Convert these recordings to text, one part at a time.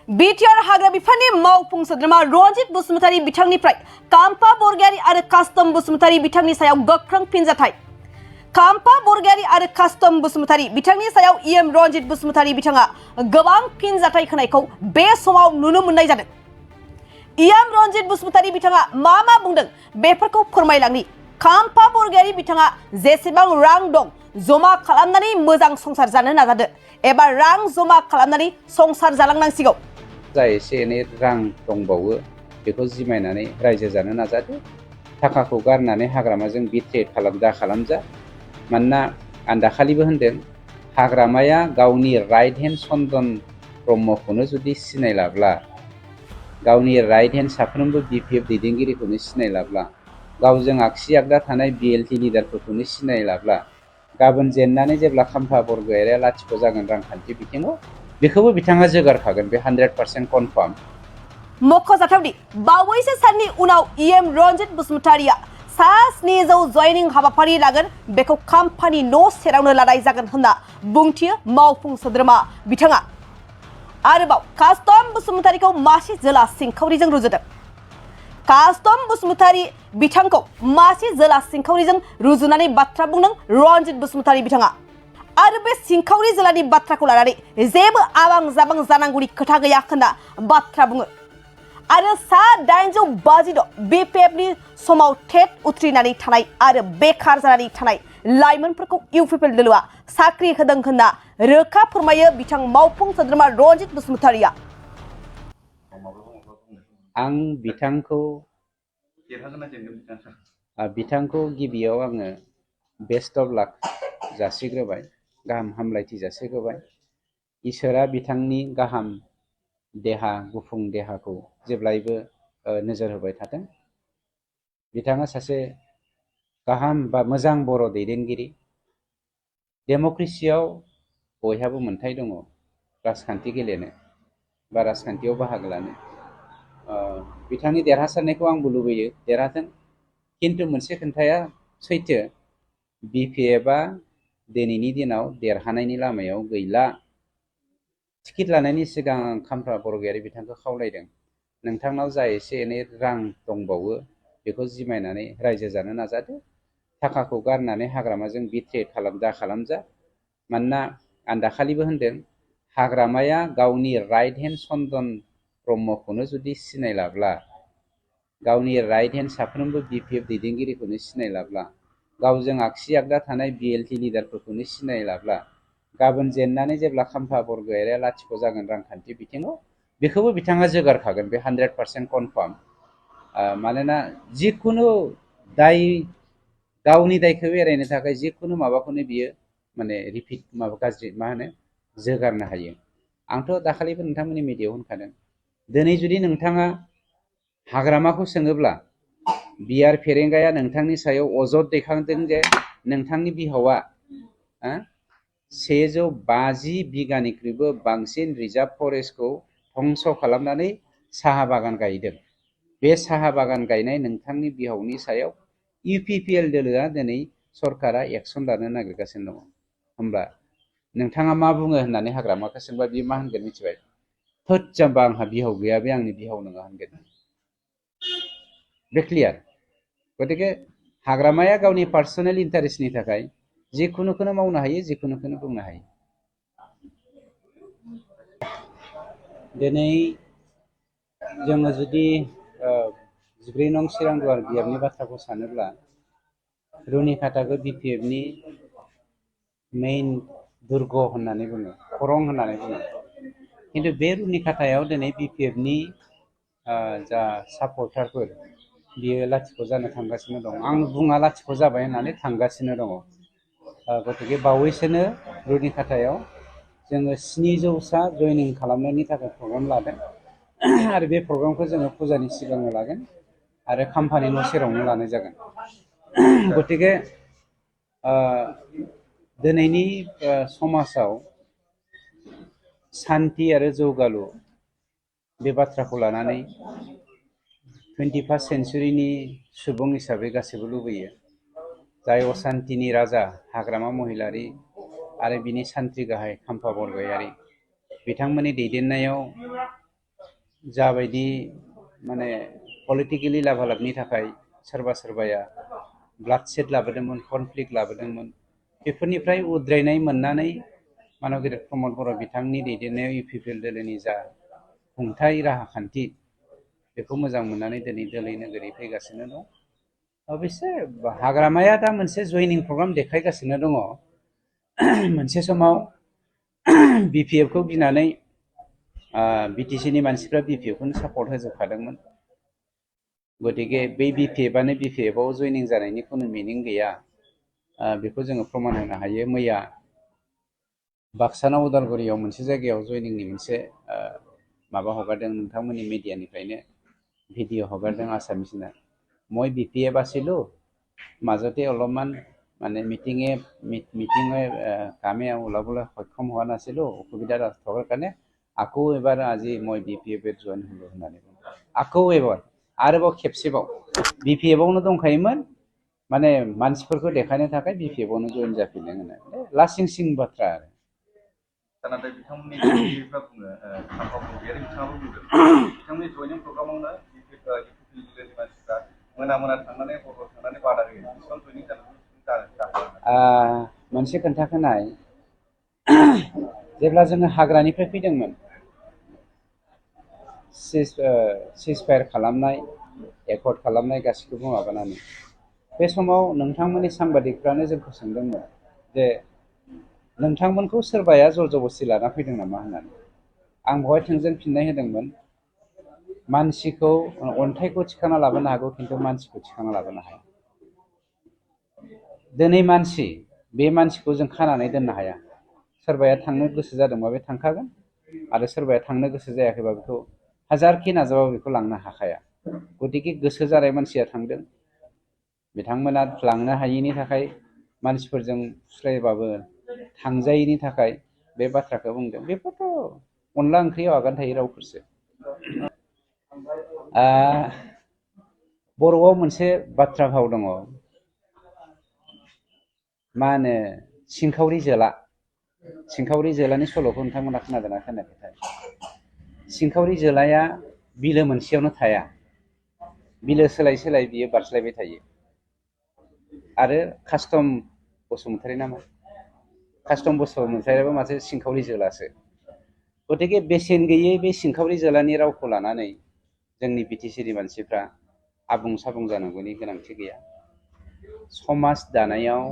BTR हाग्रा बिफाननि मावफुं सोद्रोमा रनजित बसुमतारी बिथांनिफ्राय काम्फा बरगयारी आरो कास्टम बसुमतारी बिथांनि सायाव गोख्रों फिनजाथाय। काम्फा बरगयारी आरो कास्टम बसुमतारी बिथांनि सायाव इएम रनजित बसुमतारी बिथाङा गोबां फिनजाथाय होनायखौ बे समाव नुनो मोननाय जादों। इएम रनजित बसुमतारी बिथाङा मा बुंदों बेफोरखौ फोरमायलांनि। काम्फा बरगयारी बिथाङा जेसेबां रां दं जमा खालामनानै मोजां संसार जानो नाजादो एबा रां जमा खालामनानै संसार जालांनांसिगौ। जा एसे एनै रां दंबावो बेखौ जिमायनानै रायजो जानो नाजादो। थाखाखौ गारनानै हाग्रामाजों बिट्रेड खालामजा। मानोना आं दाखालिबो होनदों हाग्रामाया गावनि राइट हेन्ड चन्दन ब्रह्मखौनो जुदि सिनायलाब्ला, गावनि राइट हेन्ड साफ्रोमबो बिपिएफ दैदेनगिरिखौनो सिनायलाब्ला, गावजों आगसि आगदा थानाय बिएलटि लिडारफोरखौनो सिनायलाब्ला, गाबोन जेननानै जेब्ला काम्फा बरगयारिया लाथिख' जागोन रांखान्थि बिथिङाव, बेखौबो बिथाङा जोगारखागोन, बे 100% कनफार्म। मख'जाथावदि बावैसो साननि उनाव इएम रनजित बसुमतारीया सा 700 जयनिं हाबाफारि लागोन, बेखौ काम्फानि न' सेरावनो लानाय जागोन होनना बुंथियो मावफुं सोद्रोमा बिथाङा। आरोबाव कास्टम बसुमतारीखौ मासे जोला सिंखावरिजों रुजुदों। कास्टम बसुमतारी बिथांखौ मासे जोला सिंखावरिजों रुजुनानै बाथ्रा बुंदों रनजित बसुमतारी बिथाङा। आरो बे सिंखावरि जोलानि बाथ्राखौ लानानै जेबो आबां जाबां जानांगौनि खोथा गैया होनना बाथ्रा बुङो। आरो सा 856 बिपिएफनि समाव टेट उथ्रिनानै थानाय आरो बेखार जानानै थानाय लाइमोनफोरखौ इउपिपिएल दोलोआ साख्रि होदों होनना रोखा फोरमायो बिथां मावफुं सोद्रोमा रनजित बसुमतारीया। आं बिथांखौ गिबियाव आङो बेस्ट अफ लाक जासिग्रोबाय, गाहाम हामलायथि जासिग्रोबाय। इसोरा बिथांनि गाहाम देहा गुफुं देहाखौ जेब्लायबो नोजोर होबाय थाथों। बिथाङा सासे गाहाम बा मोजां बर' दैदेनगिरि। डेम'क्रेसियाव बयहाबो मोन्थाय दङ राजखान्थि गेलेनो बा राजखान्थियाव बाहागो लानो। बिथांनि देरहासारनायखौ आंबो लुबैयो, देरहाथों। खिन्थु मोनसे खोन्थाया सैथो, बिपिएफआ दिनैनि दिनाव देरहानायनि लामायाव गैला। टिकेट लानायनि सिगां काम्फा बरगयारी बिथांखौ खावलायदों, नोंथांनाव जा एसे एनै रां दंबावो बेखौ जिमायनानै रायजो जानो नाजादो। थाखाखौ गारनानै हाग्रामाजों बिट्रेड खालामजा। मानोना आं दाखालिबो होनदों हाग्रामाया गावनि राइट हेन्ड चन्दन ब्रह्मखौनो जुदि सिनायलाब्ला, गावनि राइट हेन्ड साफ्रोमबो बिपिएफ दैदेनगिरिखौनो सिनायलाब्ला, गावजों आगसि आगदा थानाय बिएलटि लिडारफोरखौनो सिनायलाब्ला, गाबोन जेननानै जेब्ला काम्फा बरगयारिया लाथिख' जागोन रांखान्थि बिथिङाव, बेखौबो बिथाङा जोगारखागोन, बे 100% कनफार्म। मानोना जिखुनु दाय, गावनि दायखौ एरायनो थाखाय जिखुनु माबाखौनो बियो माने रिपिट गाज्रि जोगारनो हायो। आंथ' दाखालिबो नोंथांमोननि मिडियायाव होनखादों, दिनै जुदि नोंथाङा हाग्रामाखौ सोङोब्ला बिआर फेरेंगाया नोंथांनि सायाव अजद दैखांदों जे नोंथांनि बिहावा 150 बिगानिख्रुइबो बांसिन रिजार्भ फरेस्टखौ धंस खालामनानै साहा बागान गायदों। बे साहा बागान गायनाय नोंथांनि बिहावनि सायाव इउपिपिएल दोलोआ दिनै सरकारा एक्सन लानो नागिरगासिनो दङ। होमब्ला नोंथाङा मा बुङो होननानै हाग्रामाखौ सोंबा बियो मा होनगोन मिथिबाय? थोद जाम्बा, आंहा बिहाव गैया, बे आंनि बिहाव नङा होनगोन। बे क्लियार। गतिके हाग्रामाया गावनि पार्सनेल इन्टारेस्टनि थाखाय जिखुनुखौनो मावनो हायो, जिखुनुखौनो बुंनो हायो। दिनै जोङो जुदि 14 नं चिरांदुवार बियाबनि बाथ्राखौ सानोब्ला, रुनिखाताखौ बिपिएफनि मेइन दुर्ग होननानै बुङो, खरं होननानै बुङो। खिन्थु बे रुनिखातायाव दिनै बिपिएफनि जा सापर्टारफोर बियो लाथिख' जानो थांगासिनो दं। आं बुङा लाथिख' जाबाय होननानै, थांगासिनो दङ। गतिके बावैसोनो रुनिखातायाव जोङो 700सा जयनिं खालामनायनि थाखाय प्रग्राम लादों। आरो बे प्रग्रामखौ जोङो फुजानि सिगाङाव लागोन आरो काम्फानि न' सेरावनो लानाय जागोन। गतिके दिनैनि समाजाव सान्थि आरो जौगालु बे बाथ्राखौ लानानै 21st सेन्सुरिनि सुबुं हिसाबै गासैबो लुबैयो। जाय असान्तिनि राजा हाग्रामा महिलारि आरो बिनि सान्थ्रि गाहाय काम्फा बरगयारी, बिथांमोननि दैदेननायाव जाबायदि माने पलिटिकेलि लाभालाभनि थाखाय सोरबा सोरबाया ब्लाड सेड लाबोदोंमोन, कनफ्लिक्ट लाबोदोंमोन, बेफोरनिफ्राय उद्रायनाय मोननानै मानब गेदेर प्रमद बर' बिथांनि दैदेननायाव इउपिपिएल दोलोनि जा खुंथाय राहा खान्थि बेखौ मोजां मोननानै दिनै दोलै नोगोरै फैगासिनो दं। अबयसे हाग्रामाया दा मोनसे जयनिं प्रग्राम देखायगासिनो दङ। मोनसे समाव बिपिएफखौ गिनानै बिटिसिनि मानसिफ्रा बिपिएफखौनो सापर्ट होजोबखादोंमोन। गतिके बै बिपिएफआनो बिपिएफआव जयनिं जानायनि खुनु मिनिं गैया, बेखौ जोङो प्रमान होनो हायो। मैया बाक्सानाव उदालगुरियाव मोनसे जायगायाव जयनिंनि मोनसे माबा हगारदों, नोंथांमोननि मिडियानिफ्रायनो ভিডিঅ' হগাৰদों আছামিসনা। মই বিপিএফ আছিলোঁ, মাজতে অলপমান মানে মিটিঙে কামে ওলাবলৈ সক্ষম হোৱা নাছিলোঁ, অসুবিধা থকাৰ কাৰণে আকৌ এবাৰ আজি মই বিপিএফত জইন হ'লোঁ होननानै बुंदों। আকৌ एबार आरोबाव खेबसेबाव बिपिएफआवनो दंखायोमोन, माने मानसिफोरखौ देखायनो थाखाय बिपिएफआवनो जइन जाफिनदों होननानै लासिं सिं बाथ्रा आरो। नाथाय बिथांमोननि दैदेनगिरिफ्रा बुङो, साफागुरियारि बिथाङाबो बुंदों, बिथांमोननि जयनिं प्रग्रामावनो इउपिपिएलनि मानसिफ्रा मोना मोना थांनानै हर थांनानै बादा होयो। बेसेबां जयनिं जानानै मोनसे खोन्थाखोनाय, जेब्ला जोङो हाग्रानिफ्राय फैदोंमोन, सिजफायार खालामनाय, एकर्ड खालामनाय गासिखौबो माबानानै, बे समाव नोंथांमोननि सांबादिकफ्रानो जोंखौ सोंदोंमोन जे नोंथांमोनखौ सोरबाया जर जबस्ति लाना फैदों नामा होननानै। आं बेवहाय थोंजों फिननाय होदोंमोन, मानसिखौ अन्थाइखौ थिखांना लाबोनो हागौ, खिन्थु मानसिखौ थिखांना लाबोनो हाया। दिनै मानसि, बे मानसिखौ जों खानानै दोननो हाया। सोरबाया थांनो गोसो जादोंबा बे थांखागोन, आरो सोरबाया थांनो गोसो जायाखैबा बेखौ हाजारखि नाजाबाबो बेखौ लांनो हाखाया। गतिके गोसो जानाय मानसिया थांदों, बिथांमोना लांनो हायिनि थाखाय मानसिफोरजों फुस्लायबाबो थांजायैनि थाखाय बे बाथ्राखौ बुंदों। बेफोरथ' अनला ओंख्रियाव आगान थायै रावफोरसो। बर'आव मोनसे बाथ्रा भाव दङ, मा होनो सिंखावरि जोला। सिंखावरि जोलानि सल'खौ नोंथांमोना खोनादोंना खोनायाखैथाय? सिंखावरि जोलाया बिलो मोनसेयावनो थाया, बिलो सोलाय सोलाय बियो बारस्लायबाय थायो। आरो कास्टम बसुमतारी नामा, कास्टम बसुमतारीयाबो मासे सिंखावरि जोलासो। गतिके बेसेन गैयै बे सिंखावरि जोलानि रावखौ लानानै जोंनि बिटिसिनि मानसिफ्रा आबुं साबुं जानांगौनि गोनांथि गैया। समाज दानायाव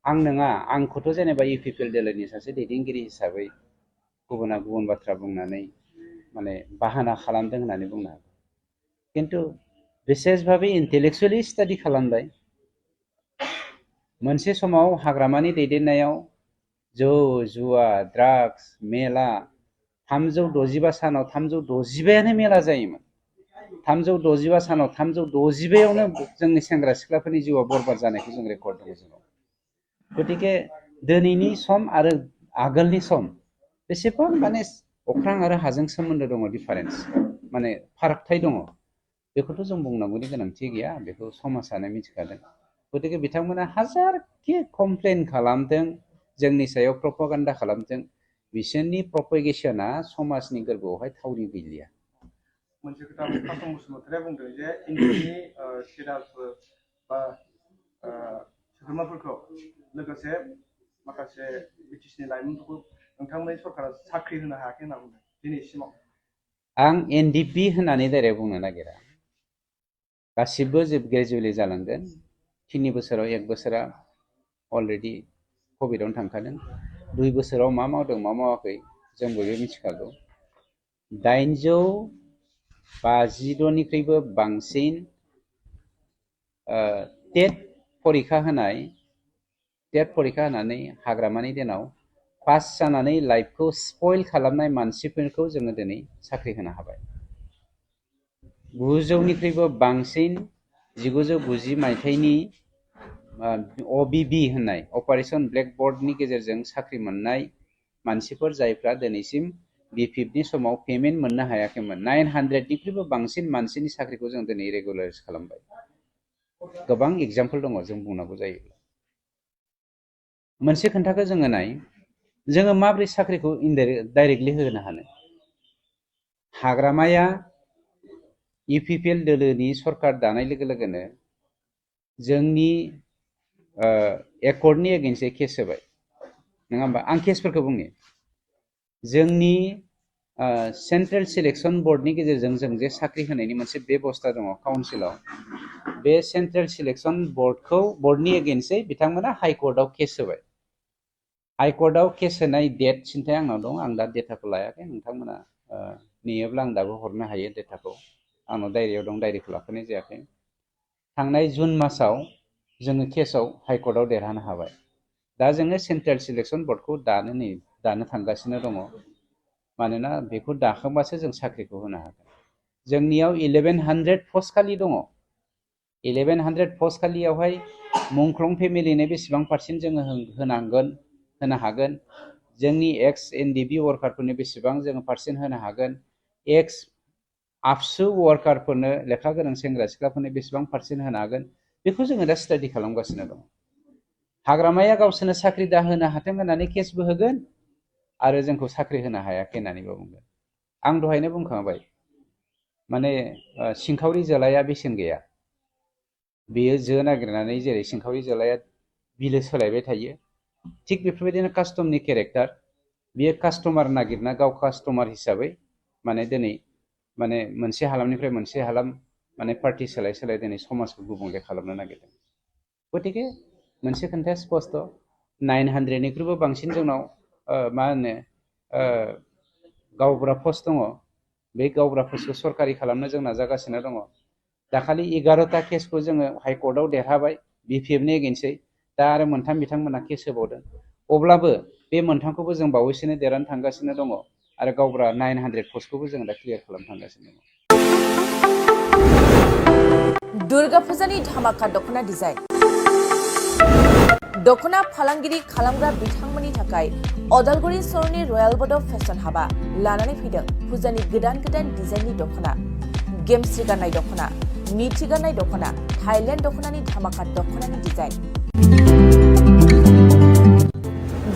आं नङा, आंखौथ' जेनेबा इउपिपिएल दोलोनि सासे दैदेनगिरि हिसाबै गुबुना गुबुन बाथ्रा बुंनानै माने बाहाना खालामदों होननानै बुंनो हागौ, खिन्थु बिसेसभाबे इन्टेलेक्सुवेलि स्टाडि खालामबाय। मोनसे समाव हाग्रामानि दैदेननायाव जौ जुवा ड्राग्स मेला 365 सानाव 365यानो मेला जायोमोन। 365 सानाव 365यावनो जोंनि सेंग्रा सिख्लाफोरनि जिउआ बरबाद जानायखौ जों रेकर्ड दङ जोंनाव। गतिके दिनैनि सम आरो आगोलनि सम बेसेबां माने अख्रां आरो हाजों सोमोन्दो दङ, डिफारेन्स माने फारागथाय दङ। बेखौथ' जों बुंनांगौनि गोनांथि गैया, बेखौ समाजानो मिथिखादों। गतिके बिथांमोना हाजारखि कमप्लेन खालामदों, जोंनि सायाव प्रपागान्डा खालामदों, बिसोरनि प्रपेगेसना समाजनि गोरबोआवहाय थावरि गैलिया। मोनसे खोथा कास्टम बसुमतारीया बुंदों जे इन्डियानि सिदाफोर बा सोद्रोमाफोरखौ लोगोसे माखासे बिटिसिनि लाइमोनफोरखौ नोंथांमोननि सरकारा साख्रि होनो हायाखै होनना बुंदों दिनैसिमाव। आं एनडिपि होननानै डाइरेक्ट बुंनो नागिरा, गासिबो ग्रेजुवेलि जालांगोन। 3 बोसोराव 1 बोसोरा अलरेडि कभिडआवनो थांखादों। 2 बोसोराव मा मावदों मा मावाखै जों बयबो मिथिखागौ। 852निख्रुइबो बांसिन टेट परिखा होनानै हाग्रामानि दिनाव पास जानानै लाइफखौ स्पइल खालामनाय मानसिफोरखौ जोङो दिनै साख्रि होनो हाबाय। 900निख्रुइबो बांसिन 1990 मायथाइनि अबिबि होननाय अपारेशन ब्लेकबर्डनि गेजेरजों साख्रि मोननाय मानसिफोर, जायफ्रा दिनैसिम बिपिएफनि समाव पेमेन्ट मोननो हायाखैमोन, 900निख्रुइबो बांसिन मानसिनि साख्रिखौ जों दिनै रेगुलाराइज खालामबाय। गोबां एग्जाम्पल दङ जों बुंनांगौ जायोब्ला। मोनसे खोन्थाखौ जोङो नाय, जोङो माबोरै साख्रिखौ डाइरेक्टलि होनो हानो? हाग्रामाया UPPL दोलोनि सरकार दानाय लोगो लोगोनो जोंनि एकर्डनि एगेन्स्टै केस होबाय नङा होमबा आं केसफोरखौ बुंनि जोंनि सेन्ट्रेल सिलेक्सन बर्डनि गेजेरजों जों जे साख्रि होनायनि मोनसे बेबस्था दङ काउन्सिलाव बे सेन्ट्रेल सिलेक्सन बर्डनि एगेन्स्टै बिथांमोना हाइकर्टआव केस होबाय हाइकर्टआव केस होनाय डेट सिन्थाय आंनाव दं आं दा डेटाखौ लायाखै नोंथांमोना नेयोब्ला आं दाबो हरनो हायो डेटाखौ आंनाव डायरियाव दं डायरिखौ लाफानाय जायाखै थांनाय जुन मासाव जोङो केसआव हाइकर्टआव देरहानो हाबाय दा जोङो सेन्ट्रेल सिलेक्सन बर्डखौ दानो थांगासिनो दङ मानोना बेखौ दाखांबासो जों साख्रिखौ होनो हागोन जोंनियाव 1100 पस्ट खालि दङ 1100 पस्ट खालियावहाय मुंख्लं फेमिलिनो बेसेबां पार्सेन्ट जोङो होनो हागोन जोंनि एक्स NDB वार्कारफोरनो बेसेबां जोङो पार्सेन्ट होनो हागोन एक्स आबसु वार्कारफोरनो लेखा गोनां सेंग्रा सिख्लाफोरनो बेसेबां पार्सेन्ट होनो हागोन बेखौ जोङो दा स्टाडि खालामगासिनो दं हाग्रामाया गावसोरनो साख्रि दाहोनो हाथों होननानै केसबो होगोन आरो जोंखौ साख्रि होनो हायाखै होननानैबो बुंगोन आं दहायनो बुंखांबाय माने सिंखावरि जोलाया बेसेन गैया बेयो जो नागिरनानै जेरै सिंखावरि जोलाया बिलो सोलायबाय थायो थिग बेफोरबायदिनो कास्टमनि केरेक्टार बियो कास्टमार नागिरना गाव कास्टमार हिसाबै माने दिनै माने मोनसे हालामनिफ्राय मोनसे हालाम माने पार्टि सोलाय दिनै समाजखौ गुबुंले खालामनो नागिरदों गतिके मोनसे खोन्थाया स्पस्ट 900निख्रुइबो बांसिन जोंनाव मा होनो गावबुरा पस्ट दङ बे गावबुरा पस्टखौ सरकारि खालामनो जों नाजागासिनो दङ दाखालि 11टा केसखौ जोङो हाइकर्टआव देरहाबाय BPFनि एगेन्स्टै दा आरो मोनथाम बिथांमोना केस होबावदों अब्लाबो बे मोनथामखौबो जों बावैसोनो देरहानो थांगासिनो दङ आरो गावबुरा 900 पस्टखौबो जों दा क्लियार खालामनो थांगासिनो दङ दुर्गा फुजानि धामाका दखना डिजाइन दखना फालांगिरि खालामग्रा बिथांमोननि थाखाय अदालगुरि सहरनि रयेल बड फेशन हाबा लानानै फैदों फुजानि गोदान डिजाइननि दखना गेमस्रि गाननाय दखना मिथि गाननाय दखना थाइलेण्ड दखनानि धामाका दखनानि डिजाइन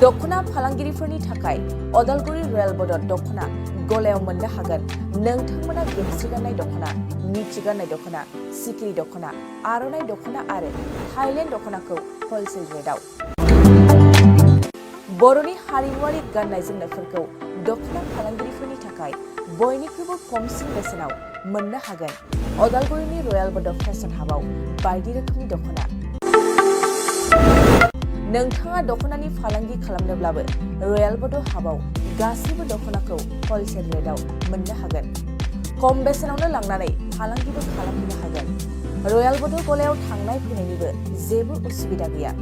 दखना फालांगिरिफोरनि थाखाय अदालगुरि रयेल बड दखना गलायाव मोननो हागोन नोंथांमोना गेमस्रि गाननाय दखना मिथि गाननाय दखना सिखिरि दखना आर'नाइ दखना आरो थाइलेण्ड दखनाखौ हलसेल रेटआव बर'नि हारिमुआरि गाननाय जोमनायफोरखौ दखना फालांगिरिफोरनि थाखाय बयनिख्रुइबो खमसिन बेसेनाव मोननो हागोन अदालगुरिनि रयेल बड फेशन हाबाव बायदि रोखोमनि दखना नोंथाङा दखनानि फालांगि खालामनोब्लाबो रयेल बड हाबाव गासैबो दखनाखौ हलसेल रेटआव मोननो हागोन खम बेसेनावनो लांनानै फालांगिबो खालामनो हागोन रयेल बड गलायाव थांनाय फैनायनिबो जेबो उसुबिदा गैया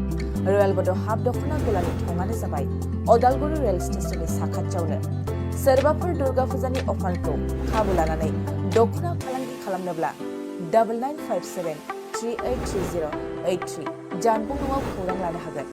रयेल बड हाब दखना गलानि थंआनो जाबाय अदालगुरि रेल स्टेशननि साखाथियावनो सोरबाफोर दुर्गा फुजानि अफारखौ खाबु लानानै दखना फालांगि खालामनोब्ला 9957383083 जानबुं न'आव खौरां लानो हागोन